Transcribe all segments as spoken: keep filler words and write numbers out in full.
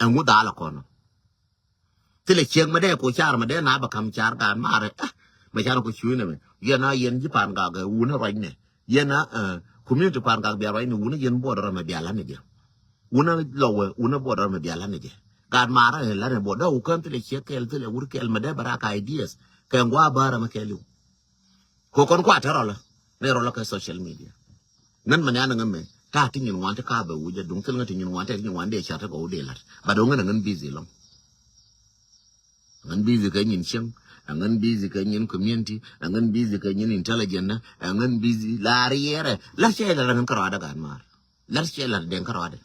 Ɛŋu dhal ɛ kɔn ɔ? Thilɛ ciek mɛ dee ku car mɛ dee na bɛ kam car gaat marɛ. Mɛ can ku cuy nɛ mɛ yɛn a yɛn ji̱ Pangak ɛ wunä ruacnɛ. Yɛn a community Pangak bia ruacnɛ wunä yɛn buɔt rɔ mɛ bia lanɛ jɛ. Wunä lɔ wɛ wunä buɔt rɔ mɛ bia lanɛ jɛ. Gaat marɛ ɛ lanɛ buɔt dee wukän thilɛ ciek kɛl thilɛ wur kɛl mɛ dee bɛ rak ideas. Kɛ ŋua̱ bärä mɛ kɛɛliw. Ko kɔn kua te rɔlä ne rɔlä kɛ social media. Ŋän mɛ nian ŋä mɛ ta ti nyin ŋuan te ka bɛ wuc a duŋ thil ŋä ti nyin ŋuan te ti nyin ŋuan dee car te gɔw dee lat. But ŋän a ŋän busy lɔŋ. A ŋän busy kɛ nyin cieŋ. A ŋän busy kɛ nyin community. A ŋän busy kɛ nyin intelligent. A ŋän busy lar yɛrɛ lar cɛ lat a ŋän kärɔadɛ gan mar. Lar cɛ lat den kärɔadɛ.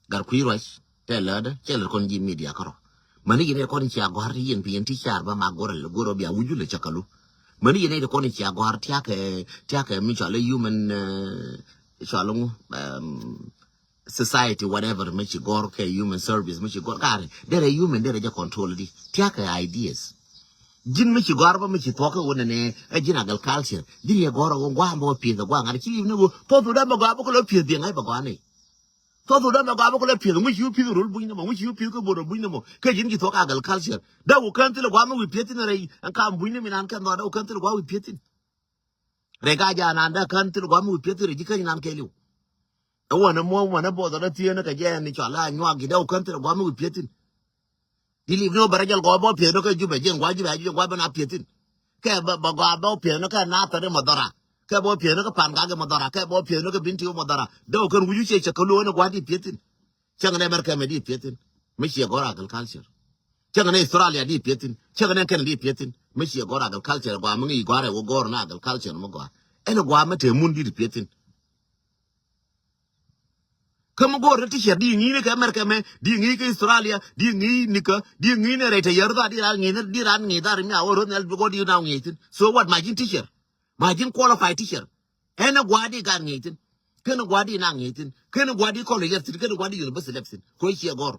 Gat kui̱ ruac tɛ lätdä cɛ lät kɔn ji̱ media kärɔ. Mäni yɛn ɛ kɔn cia gɔ̱a̱r ti yɛn pi yɛn ti car bä ma go̱r go̱r bia wuju lɛ cakalu. Mäni yɛn ɛ kɔn cia gɔ̱a̱r tiakɛ tiakɛ mi cɔal human cɔal ŋu society whatever mi ci gɔ̱r kɛ human service mi ci gɔ̱r karɛ derɛ human derɛ jɛ control di tiakɛ ideas. Ji̱n mi ci gɔ̱a̱r bä mi ci thuɔk kɛ wunɛ nɛ ɛ ji̱n agriculture ji̱n yɛ gɔ̱a̱r ɛ wun gua̱a̱m bä wä pieth ɛ gua̱a̱ ŋa̱t ci yim ni wä thuɔth wun dämɛ gɔ̱a̱r bä kɛ lɔ pieth biɛŋ ɛ bä gɔ̱a̱r ni. Thuɔth wun dämɛ gɔaa bä kulɛ pieth ŋuc ci wä pieth rol buny nɔmɔ ŋuc ci wä pieth kä bot rol buny nɔmɔ. Kä ji̱n ci thuɔk agriculture dee wä kän thilɛ gua̱a̱ mi wi̱i̱ pieth thin rɛy ɛn kam buny nɔmɔ inan kɛn dhɔa dee wä kän thilɛ gua̱a̱ wi̱i̱ pieth thin. Rɛy ka ja̱a̱n an dee kän thilɛ gua̱a̱ mi wi̱i̱ pieth thin rɛy ji̱ käny inan kɛɛliw. Ɛ wä ni muɔ̱ɔ̱m wä ni both ɔ dee thieeni kɛ jɛ ni cɔal a nyuak ji̱ dee wä kän thilɛ gua̱a̱ mi wi̱i̱ pieth thin. Di lip ni wä bɛ rɔ jɛl gɔaa bä pieth ni kɛ Jubɛ jiɛn gua̱a̱ Jubɛ jiɛn gua̱a̱ bɛ na pieth thin. Kɛ bɛ gɔaa bä pieth ni kɛ Nathɛr i Madhɔra. Kɛ bä pieth ni kɛ Pangak i Madhɔra kɛ bä pieth ni kɛ Binti i Madhɔra. Dee wä kɛn wi̱c wi̱c cɛ cɛ kä lo̱o̱n i gua̱a̱ di pieth thin. Cäŋ ni America mɛ di pieth thin. Mi ciɛ gɔ̱r agriculture. Cäŋ ni Australia di pieth thin. Cäŋ ni kɛn di pieth thin. Mi ciɛ gɔ̱r agriculture gɔaa mi ŋi̱i̱c gɔ̱a̱r ɛ wä gɔ̱r ni agriculture mi gɔaa. Ɛn gɔaa mi te mun di di pieth thin. Kä mi go̱o̱r ti ticer di ŋi̱i̱ni kɛ America mɛ di ŋi̱i̱ kɛ Australia di ŋi̱i̱ nikä di ŋi̱i̱ni rɛy te yär dha di ran ŋi̱i̱ni di ran ŋi̱i̱ dhar mi a wä ro̱th ni al bi go̱o̱r di na ŋi̱i̱ thin. So what ma ji̱n ticer ma ji̱n qualify ticer. Ɛn ɛ gua̱a̱ di gat ŋi̱i̱ thin. Kɛn ɛ gua̱a̱ di na ŋi̱i̱ thin kɛn ɛ gua̱a̱ di college yär thin kɛn ɛ gua̱a̱ di university lɛp thin. Ko̱ ciɛ gɔ̱r.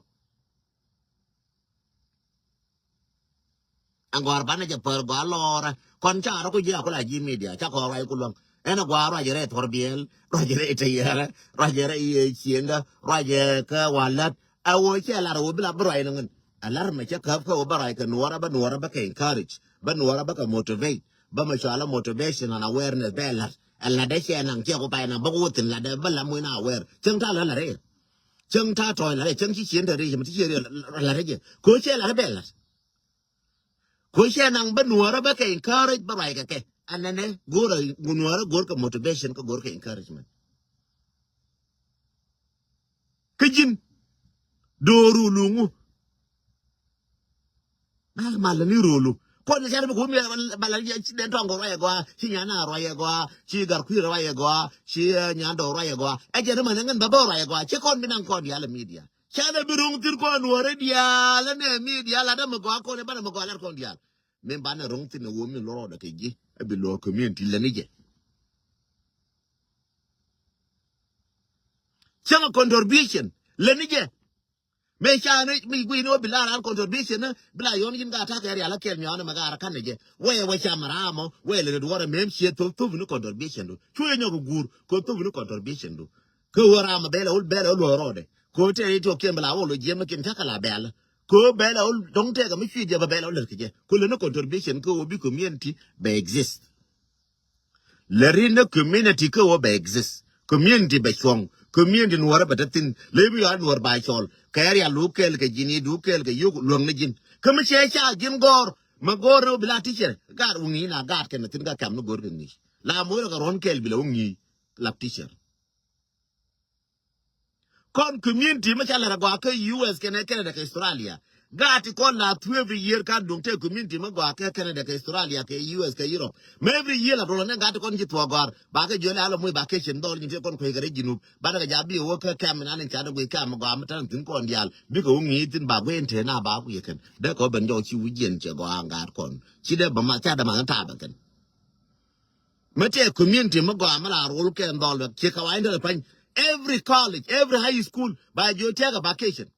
Ɛn gɔ̱a̱r banɛ jɛ pär gɔaa lɔɔrɛ kɔn ca rɔ ku ji̱ a ku la ji̱ media ca kɔn ruac ku luäŋ. Ɛn ɛ gɔaa ruacɛ rɛy thuɔr biɛl ruacɛ rɛy teyɛrɛ ruacɛ rɛy cieŋdä ruacɛ kɛ walät. Ɛ wä cɛ lar ɛ wä bi la bi ruac ni ŋän ɛ lar mɛ cɛ käp kɛ wä bä ruac kɛ nuɔrä bä nuɔrä bä kɛ encourage bä nuɔrä bä kɛ motivate bä mɛ cɔalä motivation and awareness bɛ lat. Ɛ lat dee cɛ naŋ cɛ ku pay naŋ bä ku wä thin lat dee bä lam win aware cäŋ ta̱a̱ lä lat rɛy. Cäŋ ta̱a̱ tɔ̱ɔ̱c lat rɛy cäŋ ci cien te rɛy cɛ mɛ ti cien lat rɛy jɛ. Ko̱ cɛ lat bɛ lat. Ko̱ cɛ naŋ bä nuɔrä bä kɛ encourage bä ruac kɛ kɛ. Anɛnɛ go̱rä nuɔrä go̱r kɛ motivation kä go̱r kɛ encouragement. Kä ji̱n do̱ru luŋu. Mal mal ni rolu. Kɔn ni cari bi kum ya bala ya ci den tɔŋ ruac gɔa ci nyana ruac gɔa ci gar kuir ruac gɔa ci nyando ruac gɔa. Ɛ jɛ ni man ŋän ba bä ruac gɔa ci kɔn bi naŋ kɔn dial media. Canɛ bi ruŋ thir kɔn nuɔrɛ diaal ɛnɛ mi diaal adä mi gɔaa kɔn ɛ banɛ mi gɔaa lat kɔn diaal. Min banɛ ruŋ thin ɛ wä min lɔ rɔɔdɛ kɛ ji̱ ɛ bi lɔ community lɛ ni jɛ. Cäŋ ɛ contribution lɛ ni jɛ. Mëë ca ni mi gui̱n ni wä bi la ran contribution ni bi la yɔn yin ka ta̱kɛ rial a kɛl miɔn ni mɛ ka ra kan ni jɛ. Wee wä cam ram ɔ wee lɛ ni duɔrɛ mem ciɛ thop thop ni contribution du. Cu yɛ nyɔk guur ko thop ni contribution du. Kä wä ram a bɛl a wul bɛl a wul wä rɔɔdɛ. Ko tɛɛr itiɔkiɛn bɛ la wä lo jiɛm ni kin takä la bɛl. Ko bɛl a wul dɔŋ tɛɛk a mi cui̱ jɛ bɛ bɛl a wul lät kɛ jɛ ko lät ni contribution ko wä bi community bɛ exist. Lät ni community kä wä bɛ exist. Community bɛ cuɔ̱ŋ. Community nuɔrä bɛ te thin lɛ bi yɔa nuɔr ba cɔl kɛ area lu kɛl kɛ ji̱n i̱ du kɛl kɛ yuk luäŋ ni ji̱n. Kä mi cɛ ca ji̱n gɔr ma gɔr ni wä bi la teacher gaat wä ŋi̱i̱ na gaat kɛn thin ka kam ni gɔr kɛ ŋi̱i̱ la moc rɛ kɛ ruɔ̱n kɛl bi la wä ŋi̱i̱ lap teacher. Kɔn community mi ca lɛr a gɔaa kä U S kɛnɛ Canada kɛ Australia. Gaat ti kɔn la thu every year ka duŋ te community mi gɔaa kɛ Canada kɛ Australia kɛ U S kɛ Europe. Mi every year la dollar ni gaat ti kɔn ci thuɔk gɔar ba kɛ jiɔl a lɔ moc ba kɛ cin dhɔl nyin ti kɔn kuec kɛ rɛy Junub ba ni kɛ ja bi wä kä kɛm in an in ca ni guic kɛm gɔaa mi tan thin kɔn diaal bikɛ wä ŋi̱i̱c thin ba guic in te na ba kui̱ kɛn dee kɛ wä ben jɔk ci wi̱c jiɛn cɛ gɔaa gaat kɔn ci dee ba ma ca dee ma ni taabɛ kɛn. Mi tɛ community mi gɔaa mi la rol kɛ dhɔl bɛ ci kawaida lɛ pany. Every college, every high school ba jiɔ tiak a vacation.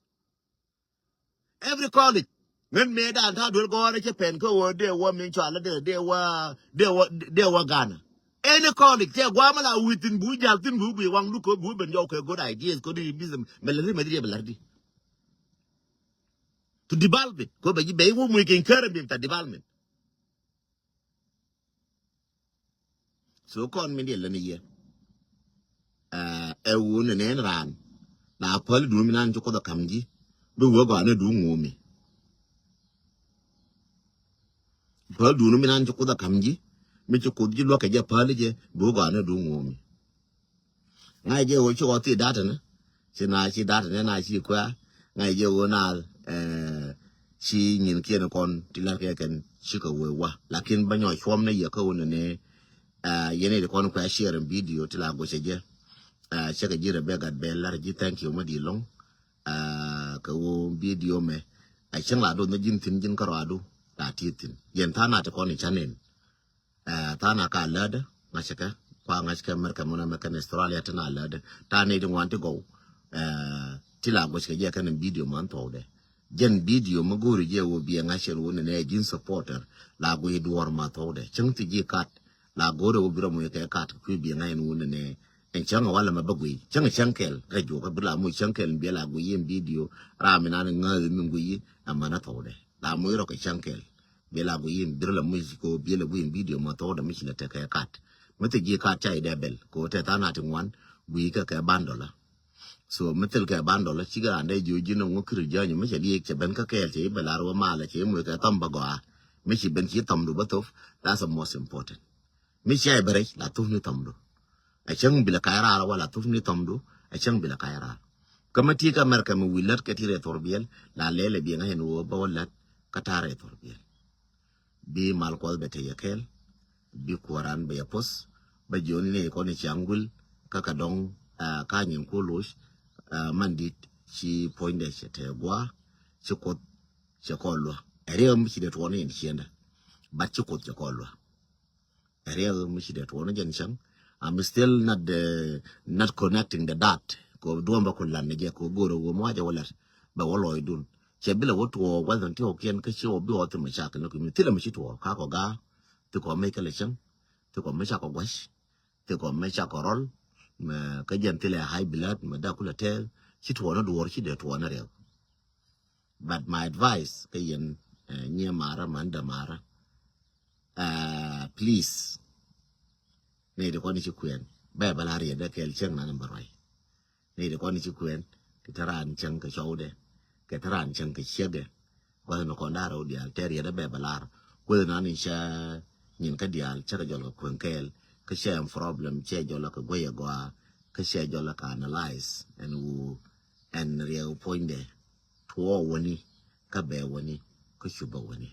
Every college. Ŋän mëë dan ta̱a̱ duel gɔɔrɛ cɛ pɛn kä wä dee wä min cɔal dee dee wä dee wä dee wä Ghana. Any college tɛ guam mi la wi̱i̱ thin bu jal thin bu bi waŋ luk kɛ bu ben jɔw kɛ good ideas kɛ di business mɛ lɛ ri mɛ di bɛ lär di. to develop it. Ko bɛ ji̱ bɛ iwä muc keny kärä bi ta development. So kɔn min diɛ lä ni yɛ. Ɛ wun ni nɛn ran. La päl dun mi nan ci Kuoth a kam ji̱. Bi wä gɔaa ni dun ŋo̱o̱mi. Päl dun mi nan ci Kuoth a kam ji̱. Mi ci Kuoth ji̱ luäk kɛ jɛ päl jɛ bi wä gɔaa ni dun ŋo̱o̱mi. Ŋa̱c jɛ wä ci wä thi datɛ ni. Ci na ci datɛ ni na ci kuɛ. Ŋa̱c jɛ wä na, eh, ci nyin kiɛn kɔn ti lar kɛ kɛn ci kɛ wee wa. Lakin bä nyɔ cuɔm ni yɛ kä wä ni ni, eh, yɛn ni di kɔn kuɛ share in video ti la gucɛ jɛ. Eh, cɛ kɛ ji̱ rɛ bɛ gat bɛ lar ji̱ thank you ma di lɔŋ. Eh, kɛ wä video mɛ. Eh, cäŋ la do ni ji̱n thin ji̱n kä rɔadu. La ti thin. Yɛn tha na ti kɔn i channel. Eh, tha̱a̱ŋ a ka lätdä ŋa̱cä kɛ kua ŋa̱cä kɛ America muna mɛ kɛn Australia tin a lätdä ta̱a̱ nɛy ti ŋuan ti gɔw. Eh, ti la gua̱c kɛ jɛ kɛn in video man thuɔwdɛ. Jɛn video mi go̱o̱ri jɛ wä biɛ ŋa̱cä in wun nɛ ji̱n supporter la guiy duɔ̱ɔ̱r ma thuɔwdɛ cäŋ ti ji̱ kat la go̱o̱ri wä bi rɔ muc kɛ kat kui̱ biɛ ŋa̱cä in wun nɛ. Ɛn cäŋ a walɛ mɛ bä guiy cäŋ cäŋ kɛl rɛ juɔkä bi la muc cäŋ kɛl in biɛ la guiy in video ram in an ŋäth in guiy in amänä thuɔwdɛ. La muc rɔ kɛ cäŋ kɛl. Biɛ la guiy in, biɛ la muc ko, biɛ la guiy in video ma thok da mi ci la tekɛ kat. Mi thil ji̱ kat ca idɛ bɛl ko tɛ than a ti ŋuan guiy kɛ kɛ bandɔla. So mi thil kɛ bandɔla cikɛ randɛ jiö ji̱n ŋu kiri jiö nyɛ mi cɛ liek cɛ ben kä kɛɛl cɛ ibɛ lar wä malɛ cɛ imuc kɛ thɔm bä gɔaa. Mi ci ben ci thɔm du bä thop. That's the most important. Mi cia ibɛ rɛc la thop ni thɔm du. A cäŋ bi la ka̱c raar wala thup ni thɔmdu a cäŋ bi la ka̱c raar. Kä mä ti kä America mi wi̱i̱ lät kɛ ti rɛy thor biɛl la lɛl ɛ biɛŋ a yɛn wä bä wä lät kä ta̱a̱ rɛy thor biɛl. Bi mal kuɔth bɛ te yɛ kɛɛl bi kuɔran bɛ yɛ poth. Bä jiɔni ni kɔn i̱ ciaŋ guil kä kɛ dɔŋ. Ka nyin kuɔ loc man dit ci puɔ̱nydɛ cɛ te gua̱a̱ ci kuoth cɛ kɔn luä. Ɛ riɛk mi ci dee tuɔɔni in ciendä bat ci kuoth cɛ kɔn luä. Ɛ riɛk mi ci dee tuɔɔni jɛn cäŋ. I'm still not the, not connecting the dot. Ko duɔm bä kun lan ni jɛ ko go̱o̱r wä muac wä lɛt bɛ wä lɔɔcdun. Cɛ bi lɛ wä tuɔɔk wä dhɔn ti ɣɔkiɛn kä ci wä bi ɣɔth thimɛ cak ni kumi thilɛ mi ci tuɔɔk ka kɔ gaa. Thi kɔ mec kä lɛ cäŋ. Thi kɔ mec cak kɔ gua̱c. Thi kɔ mec cak kɔ rɔl. Mɛ kä jɛn thilɛ high blood mɛ dak kulɛ tɛɛl ci tuɔɔni duɔɔr ci dee tuɔɔni riɛk. But my advice kä yɛn nyiɛ marä man dä marä. Please. Nɛy ti kɔn ci kuɛn bɛ bä la riɛt dä kɛɛl cäŋ nan bä ruac. Nɛy ti kɔn ci kuɛn kɛ te raan cäŋ kɛ cɔwdɛ kɛ te raan cäŋ kɛ ciekdɛ. Gua̱th ni kɔn da̱rä wä diaal tɛ riɛt dä bɛ bä lar kueth nan in cɛ nyin kä diaal cä kɛ jɔl kɛ kuɛn kɛɛl kä cɛ ɛn problem cɛ jɔl kɛ guɛy agɔaa kä cɛ jɔl kɛ analyze ɛn wu ɛn riɛk puɔ̱nydɛ. Tuɔɔk wäni kä bɛ wäni kä cupä wäni.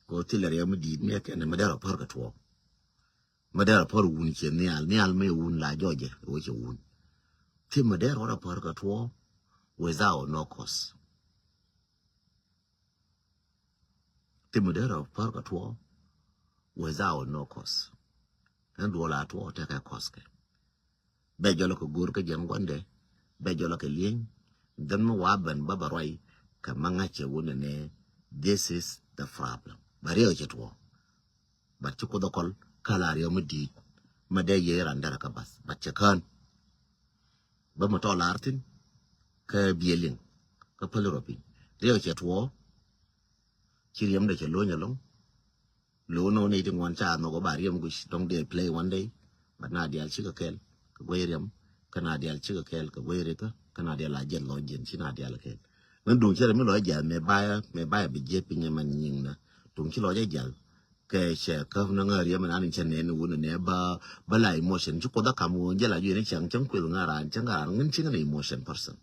Kɛ ɣöö thilɛ riɛk mi di̱i̱t mi ɛ kɛn mi dɛr a pär kɛ tuɔɔk. Mi dɛr a pär wun ciɛ nhial nhial mi wun la jɔcɛ ɣöö cɛ wun. Thi mi dɛr ɣöö a pär kɛ tuɔɔk without no cause. Thi mi dee rɔ pär kɛ tuɔɔk without no cause. Ɛn duɔl a tuɔɔk tekɛ cause kɛ bɛ jɔlɔ kɛ go̱o̱r kä jɛn guandɛ bɛ jɔlɔ kɛ lieny. Dhɛn mi wa ben bä bä ruac kɛ ma ŋa̱cɛ wun nɛ. This is the problem. Bä riɛk cɛ tuɔɔk. But ci kuoth ɛ kɔl kä la riɛk mi di̱i̱t ma dee yee ran derɛ kä bath but cɛ kään. Bä mi tɔ lar thi̱n kä biɛ liŋ kä päli rɔ piny. Riɛk cɛ tuɔɔk. Ci riɛmdɛ cɛ lo̱ny ɛlɔ̱ŋ. Lo̱w nɔ ni ti ŋuan ca nhɔk ba riɛm guic dɔ̱ŋ dee play one day. But na diaal cikɛ kɛɛl kɛ guey riɛm kä na diaal cikɛ kɛɛl kɛ guey rikä kä na diaal a jiɛth lɔc jiɛn ci na diaal kɛɛl. Ŋän duŋ cɛrɛ mi lɔc jiath mɛ bayɛ mɛ bayɛ bi jiɛth piny ɛmɛn nyiŋ na duŋ ci lɔc ɛ jiath. Kɛ cɛ käp ni ŋäär yɛ mi nan in cɛ nɛn wun nɛ ba ba la emotion ci kuoth a kam wun jɛ la juɛ ni cɛŋ cɛŋ kueth ŋäär an cɛŋ ŋäär an ŋin ci ŋin emotion person.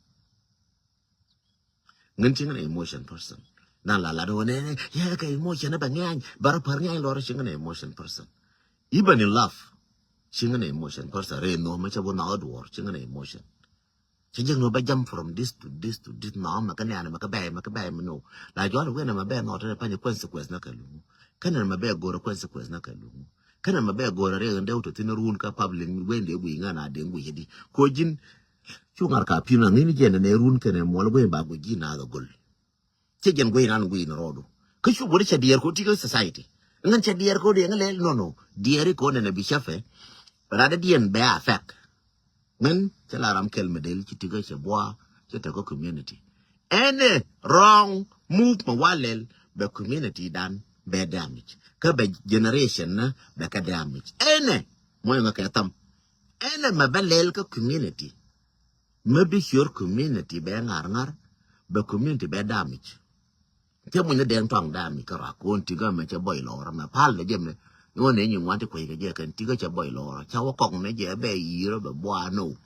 Ŋin ci ŋin emotion person. Nan la la do nɛ nɛ yɛ kɛ emotion bɛ ŋɛny bara par ŋɛny lɔr ci ŋin emotion person. Even in love ci ŋin emotion person re no ma cɛ bu na duɔr ci ŋin emotion. Cɛ jek nɔ bɛ jam from this to this to this nɔ mɛ kä nɛɛn mɛ kä bɛy mɛ kä bɛy mɛ nɔ. La jɔl wen mɛ bɛ nɔ tɛ pany consequence na kɛ luŋu. Kɛn mɛ bɛ gor consequence na kɛ luŋu. Kɛn mɛ bɛ gor rɛ ŋɛ dee wut thin run kä public wen dee gui ŋa na dee gui di ko jin. Cu ŋar ka pin na ŋin jɛn ne run kɛn mɔl gui ba gui ji na dɔ gol. Cɛ jɛn guey nan guey ni rɔɔdu kä cu bori cɛ diɛɛr ko ti kä society. Ŋän cɛ diɛɛr ko diɛ ŋä lɛl nɔnɔ diɛɛri ko nɛnɛ bi cɛ fɛ. Radɛ diɛn bɛ a fɛk. Ŋän cɛ la ram kɛl mi del ci ti kä cɛ bua cɛ tɛ kä community. Any wrong move mɛ wa lɛl bɛ community dan bɛ damage. Kä bɛ generation ni bɛ kɛ damage. Any mɔ yɛ ŋa kɛ tham. Any mɛ bɛ lɛl kä community. Mɛ bi ciör community bɛ ŋar ŋar bɛ community bɛ damage. Cɛ muny ni dɛn tɔŋ damage kä rak kɔn tikä mɛ cɛ bɔy lɔrä mɛ pal ni jɛ mɛ. Ni wä ni nyi ŋuan ti kuec kɛ jɛ kɛn tikä cɛ bɔy lɔrä ca wä kɔk ni jɛ bɛ yirä bɛ bua no.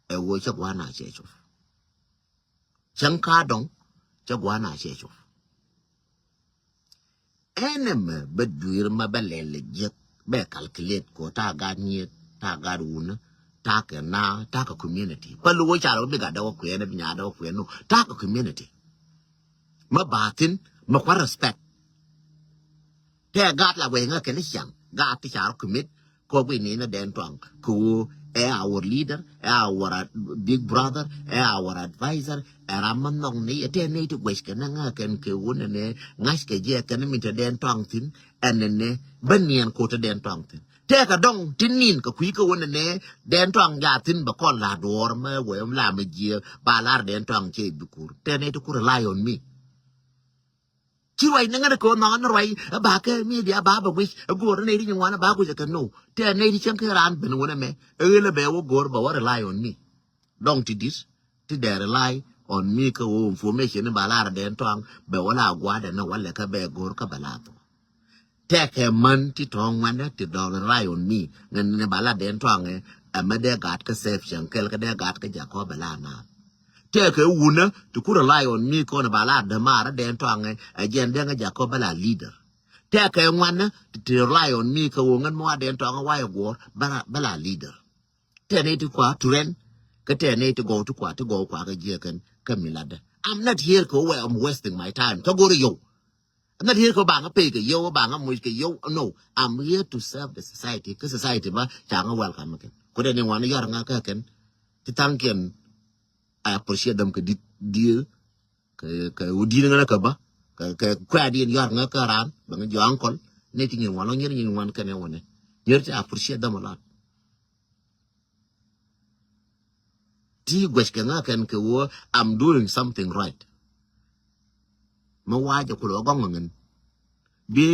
Ɛ wä cɛ guana cɛ cup. Cäŋ ka dɔŋ cɛ guana cɛ cup. Ɛn ɛmɛ bä dui̱r ma bä lɛl jiäk bɛ calculate ko ta gat nyiet ta gat wunä ta kɛ na ta kɛ community. Pa luwä car wä bi gat dä wä kuɛn bi nya dä wä kuɛn no ta kɛ community. Ma ba thin ma kua respect. Tɛ gat la wee ŋä kɛn ciaŋ gat ti car commit. Kɔ gui ni na dɛn tuaŋ kɛ woo ɛ our leader, ɛ our ad- big brother, ɛ our advisor. Ɛ ram ma nhɔk ni ɛ tɛ ni ti guec kɛ na ŋä kɛn kɛ woo nɛ nɛ ŋa̱c kɛ jɛ kɛn mi tɛ dɛn tuaŋ thin. Ɛn nɛ nɛ bä niɛn ko tɛ dɛn tuaŋ thin tɛ kɛ dɔŋ ti nin kɛ kui̱ kɛ woo nɛ nɛ dɛn tuaŋ ja thin bɛ kɔn la duɔr mɛ wee la mɛ jiɛ ba lar dɛn tuaŋ cɛ bi kur tɛ ni ti kur rely on me. Ci ruac ni ŋäni kɛ ɣöö nhɔk ni ruac ɛ ba kɛ media ba bɛ guic ɛ go̱o̱r ni nɛy ti nyin ŋuan ɛ ba guic ɛ kɛ no. Tɛ nɛy ti cäŋ kɛ raan ben wun ɛmɛ ɛ ɣel ɛ bɛ wä go̱o̱r bɛ wä rely on me. Dɔŋ ti di̱t ti dee rely on me kä ɣöö information ni ba lar dɛn tɔaŋ bɛ wä la gua̱a̱dɛ ni wä lɛ kä bɛ go̱o̱r kä bɛ la thok. Tɛkɛ män ti tɔ̱ ŋuɛnɛ ti dɔl rely on me ŋän ni ba la dɛn tɔaŋ ɛ mɛ dee gat kä sɛp cäŋ kɛl kä dee gat kä jakɔ bɛ la naath. Tɛkɛ wunä ti ku rely on me kɔn ba la dämaarä dɛn tɔaŋɛ ɛ jɛn dɛŋ ɛ jakɔ bä la leader. Tɛkɛ ŋuanä ti ti rely on me kä wä ŋän mɔ wa dɛn tɔaŋɛ wa yɛ guɔ̱ɔ̱r bä la- bä la leader. Tɛnɛ ti kua turɛn kä tɛnɛ ti gɔw ti kua ti gɔw kua kä jiɛ kɛn kä mi latdä. I'm not here kɛ wä I'm wasting my time. Tɔ go̱rɛ yɔw. I'm not here kɛ baŋä pay kɛ yio̱w baŋä muc kɛ yio̱w. No, I'm here to serve the society. Kä society ba caŋä welcome kɛn kudɛ ni wan yɔr ŋa kä kɛn. Ti thaŋ kiɛn. I appreciate them kɛ dit diɛ kɛ kɛ wä dit ŋa kɛ ba kɛ kɛ kuɛ diɛn yɔr ŋa kä ran bɛ ŋa jɔ uncle. Ni ti nyin wan lɔ nyir nyin wan kɛn ɛ wä ni nyir ti appreciate them a lot. Ti guɛc kɛ ŋa kɛn kɛ wä I'm doing something right. Mɛ wa jɛ kulɛ wä gɔŋ ŋa ŋin bi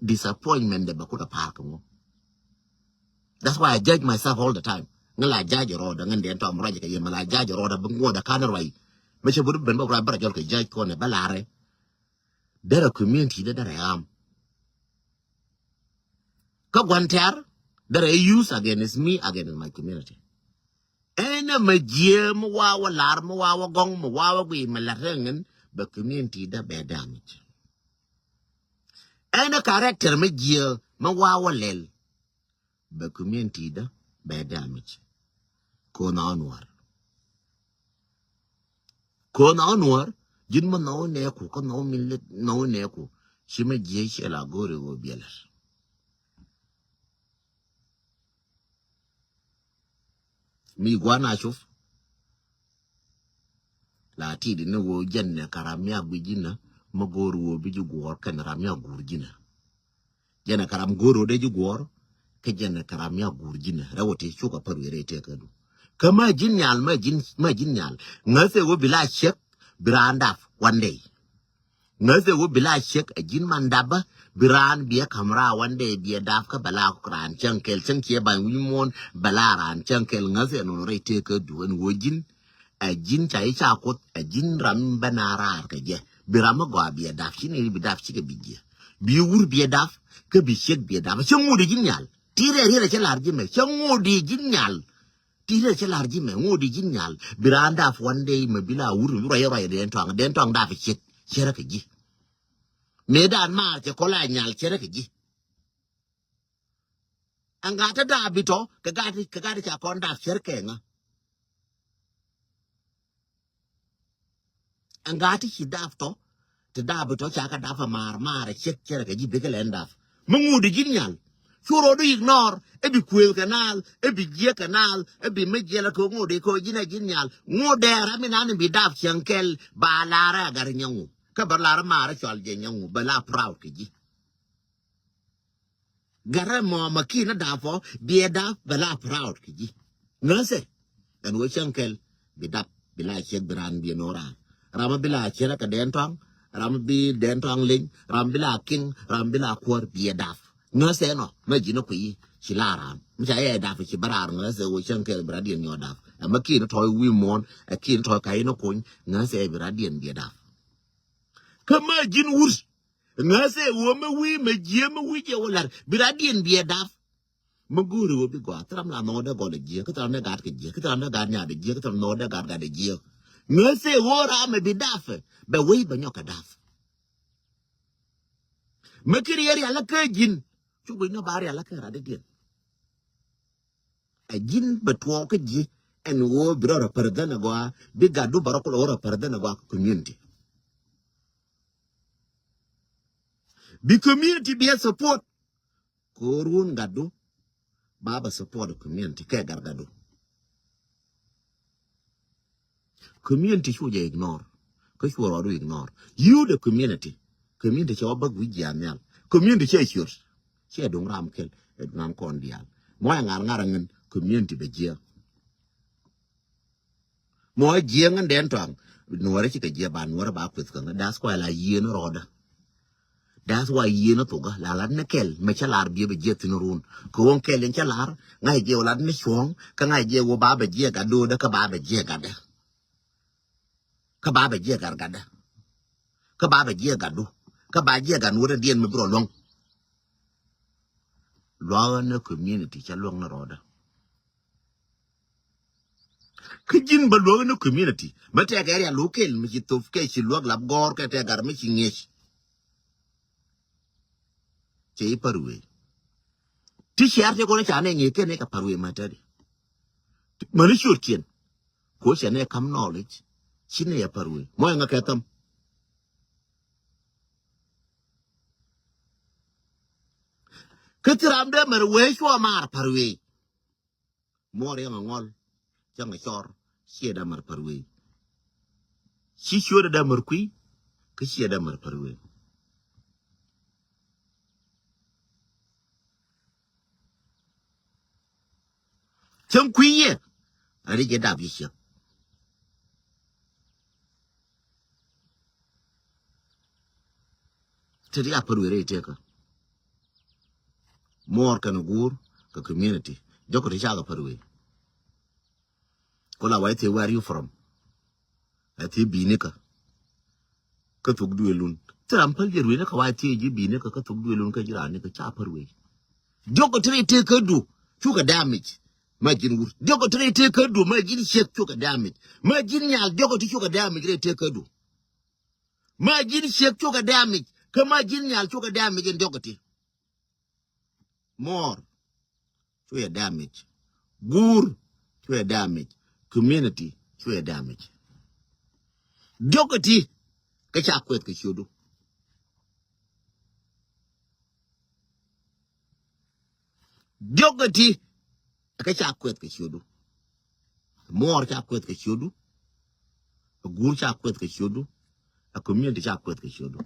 disappointment dɛ bɛ kulɛ pa̱a̱r kɛ ŋɔ. That's why I judge myself all the time. Ŋa la judge rɔɔdɛ ŋa dɛn tɔm rɔɔdɛ kɛ yɛ mɛ la judge rɔɔdɛ bi ŋuɔdɛ kan rɔɔdɛ. Mɛ cɛ buri ben bä rɔɔdɛ bä rɛ jɔl kɛ judge kɔn ɛ bä larɛ. Derɛ community dɛ derɛ am. Kä gua̱n tɛr derɛ use against me against my community. Ɛn ɛmɛ jiɛ mi wawa lar mi wawa gɔŋ mi wawa gui mi lar rɛŋɛn bɛ community dɛ bɛ damage. Ɛn ɛ character mi jiɛ mi wawa lɛl. Bɛ community dä bɛ damage. Ko na nuar. Ko na nuar. Jin ma na nɛku ka na mi let na nɛku. Ci ma jiɛ ci la gori wo bielar. Mi guana cuf. La tidi ni wo jɛn ne karam ya gui jina ma gori wo bi ji guor kɛn ram ya gur jina. Jɛn ɛ karam go̱r rot ɛ ji̱ guɔ̱ɔ̱r. Kä jɛn ɛ karam ya guur ji̱n ɛ rɛw ɛ ti cuk ɛ pär wi̱i̱ rɛy tëëkä du. Kä mä ji̱n nyal mä ji̱n mä ji̱n nyal. Ŋäth ɛ wä bi la ciek bi raan dap one day. Ŋäth ɛ wä bi la ciek ɛ ji̱n man dapä bi raan bi ɛ ka̱m raa one day bi ɛ dap kä bɛ la raan cäŋ kɛl cäŋ ciɛ ba̱ny wi̱i̱ muɔ̱ɔ̱n bɛ la raan cäŋ kɛl ŋäth ɛ nɔnɔ rɛy tëëkä du ɛn wä ji̱n. Ɛ ji̱n ca i̱ ca kuoth ɛ ji̱n ram bä na raar kɛ jɛ. Bi ram mi gɔaa bi ɛ dap ci ni bi dap cikɛ bi jiɛ. Bi wur bi ɛ dap kä bi ciek bi ɛ dap cä ŋot i̱ ji̱n nyal. Ti rɛɛ riet ɛ cä lar ji̱ mɛ cä ŋot i̱ ji̱n nyal. Ti rɛɛ cä lar ji̱ mɛ ŋot i̱ ji̱n nyal bi raan dap one day mɛ bi la wur ruac ruac den tɔaŋ den tɔaŋ dap ciek cɛ rɛ kɛ ji̱. Mëë dan maar cɛ kɔ la nyal cɛ rɛ kɛ ji̱. Ɛŋa te daap bi tɔ kɛ gat kɛ gat ca kɔn daap cär kɛ ŋa. Ɛŋa te ci daap tɔ te daap bi tɔ ca kɛ daap a maar maar a ciek cär kɛ ji̱ bikɛ lɛn daap. Mi ŋut di ji̱n nyal cu rɔ di ignore ɛ bi kuëëth kɛ naal ɛ bi jiek kɛ naal ɛ bi mi jiɛl kɛ ŋut di kɛ ji̱n a ji̱n nyal ŋut dɛɛr a mi nan bi daap cieŋ kɛl ba laarɛ a gat nyɛ ŋu kä bɛ laarɛ maar cɔal jɛ nyɛ ŋu bɛ la proud kɛ ji̱. Garɛ mɔ ma ki na dap ɔ biɛ dap bɛ la proud kɛ ji̱. Ŋäsɛ ɛn wä cäŋ kɛl bi dap bi la ciek bi raan biɛ no̱o̱ raan. Ram mi bi la cierɛ kɛ Dɛn Tɔŋ, ram mi bi Dɛn Tɔŋ leny, ram mi bi la kiŋ, ram mi bi la kuäär biɛ dap. Ŋäthɛ nɔ mɛ ji̱n ɔ kui̱ ci la ram mi ca yɛ dap ci bä raar ŋäthɛ wä cäŋ kɛl bi radiɛn nyɔ dap. Ɛmɛ ki̱n tɔy wi̱i̱ muɔ̱ɔ̱n, ɛ ki̱n tɔy ka in ɔ kuny ŋäthɛ bi radiɛn biɛ dap. Kä mɛ ji̱n wut ŋäthɛ wä mɛ wi̱i̱ mɛ jiɛ mɛ wi̱i̱ jɛ wä lar bi radiɛn biɛ dap. Mi go̱o̱ri wä bi gɔaa, thil ram la nhɔɔdɛ gɔl ɛ jiäk, kä thil ram dee gat kɛ jiäk, kä thil ram dee gat nyaat ɛ jiäk, kä thil ram nhɔɔdɛ gat gat ɛ jiäk. Ŋäthɛ ɣöö ram ɛ bi dapɛ bɛ wec bɛ nyɔk kɛ dap. Mi kiri yɛ rial kä ji̱n cu guic ni ba rial kä radidiɛn. Ɛ ji̱n bɛ tuɔɔk kä ji̱ ɛn ɣöö bi rɔ represent ɛ gɔaa, bi gatdu bɛ rɔ kulɛ ɣöö represent ɛ gɔaa kä community. Bi community bi ɛ support. Ko̱r wun gatdu ba bɛ support community kɛ gat gatdu. Community cu jɛ ignore. Kä cu rɔɔdu ignore. You the community. Community cɛ wä bäk wi̱c jiath nhial. Community cɛ ciöt. Cɛ duŋ ram kel ɛ duŋ ram kɔn diaal. Mɔ ɛ ŋar ŋar aŋin community bɛ jiɛ. Mɔ jiɛŋ in Dɛn Tɔŋ. Nuɔrɛ cikɛ jiɛ ba nuɔrɛ ba kueth käŋ. That's why la yieen rɔɔdä. That's why yieen thukä la lat ni kɛl mɛ cä lar biɛ bɛ jiɛ thin run. Kɛ ɣöö kɛl in cä lar ŋa̱c jiɛ wä lat ni cuɔ̱ŋ kä ŋa̱c jiɛ wä ba bɛ jiɛ gat doodä kä ba bɛ jiɛ gatdä. Kä ba bɛ jiɛ gat gatdä. Kä ba bɛ jiɛ gatdu. Kä ba jiɛ gat nuɔrɛ diɛn mi bi rɔ luäŋ. Luakä ni community cä luäŋ ni rɔɔdä. Kä ji̱n bä luäk ni community mɛ tɛk area local mi ci thop kɛ ci luäk lap gɔ̱r kɛ tɛk gar mi ci ŋiec. Cɛ i̱ pär wee ti ciar ti kɔn ca nɛ ŋiec kɛ nɛ kɛ pär wee mɛ tɛdi. Mäni ciötkiɛn ko cɛ nɛ kam knowledge ci nɛ yɛ pär wee mɔ ɛŋa kɛ thäm. Kä thi ram dee mɛr wee cuɔ maar pär wee. Muɔr yɛn aŋɔl cäŋ a cɔr ciɛ dämär pär wee. Ci ciötdä dämär kui̱ kä ciɛ dämär pär wee. Cäŋ kui̱ yɛ a ri jɛ dap yi ciɛk. Te ri a pär wee rɛy tekä. Muɔr kɛn guur kɛ community jɔk ti cakɛ pär wee. Ko la wa i̱ thiee where are you from? Ɛ thiee bi̱i̱ni kä kä thuk duëëlun. Thil ram päl jɛ ruëëni kä wa i̱ thiee ji̱ bi̱i̱ni kä kä thuk duëëlun kä ji̱ raani kä ca pär wee. Diɔk kä ti rɛy tekä du cukɛ damage. Ma ji̱n wur diɔk kä ti rɛy tekä du ma ji̱n ciek cukɛ damage. Ma ji̱n nyal diɔk kä ti cukɛ damage rɛy tekä du. Ma ji̱n ciek cukɛ damage kä ma ji̱n nyal cukɛ damage in diɔk kä ti. Muɔr cuɛ damage. Guur cuɛ damage. Community cuɛ damage. Diɔk kä ti kä ca kueth kɛ ciötdu. Diɔk kä ti kä ca kueth kɛ ciötdu. Muɔr ca kueth kɛ ciötdu. Guur ca kueth kɛ ciötdu. A community ca kueth kɛ ciötdu.